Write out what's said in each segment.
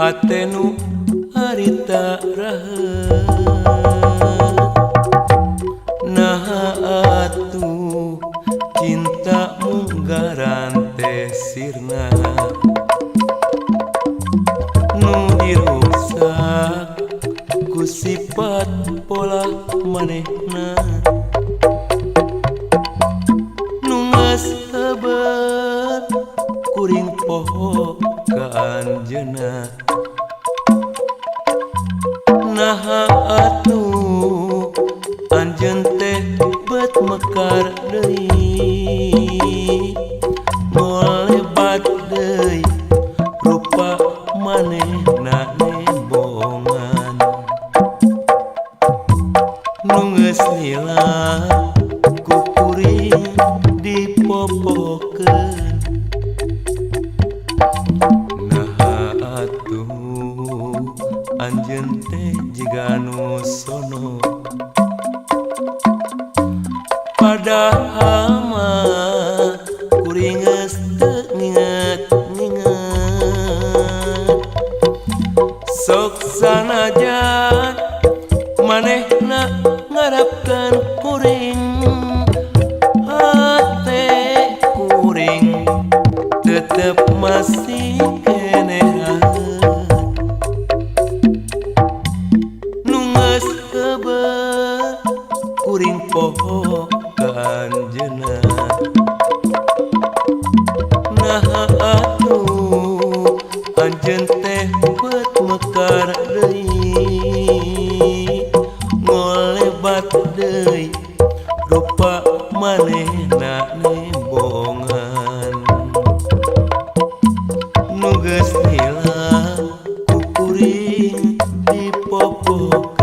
Ate nu harita raheut. Naha atuh cinta munggaran teh sirna nu diruksak ku sifat pola manehna nu geus heubeut kuring poho ka anjeunna. Naha atuh anjeun teh bet mekar deui ngolebat deui rupa manehna nembongan nu geus lila ku kuring dipopokeun. Naha atuh anjeun teh jiga nu sono padahal mah kuring geus teu nginget-nginget. Sok sanajan manehna ngarapkeun kuring hate kuring tetep masih keneh haeut nu geus heubeut kuring poho ka anjeunna. Naha atuh anjeun teh bet mekar deui ngolebat deui rupa manehna nembongan nu geus lila ku kuring dipopokeun.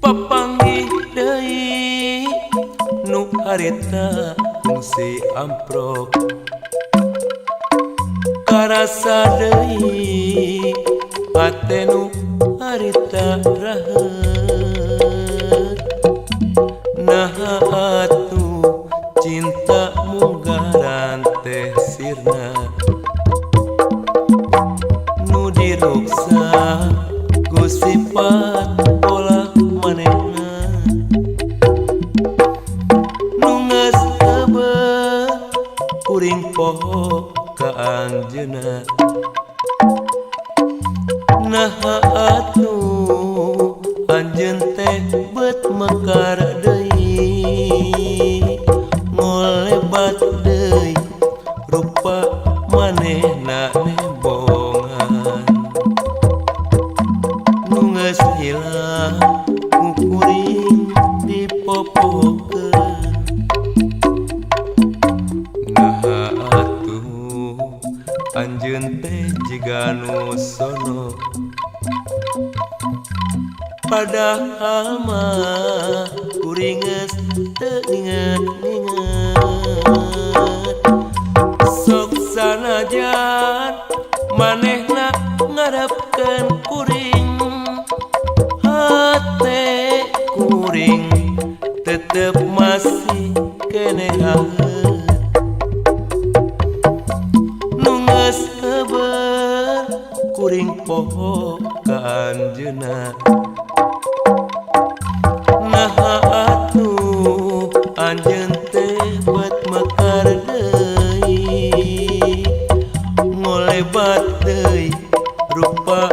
Papanggih deui nu harita kungsi amprok karasa deui ate nu harita raheut. Naha atuh cinta munggaran teh sirna nu diruksak ku sifat pola manehna nu geus heubeut kuring poho ka anjeunna. Naha atuh anjeun teh bet mekar deui ngolebat deui rupa manehna nembongan nu geus lila ku kuring dipopokeun. Naha atuh anjeun teh jiga nu sono padahal mah kuring geus teu nginget-nginget. Sok sanajan manehna ngarapkeun kuring hate kuring tetep masih keneh haeut nu geus heubeut kuring poho ka anjeunna. Naha atuh anjeun teh bet mekar deui ngolebat deui rupa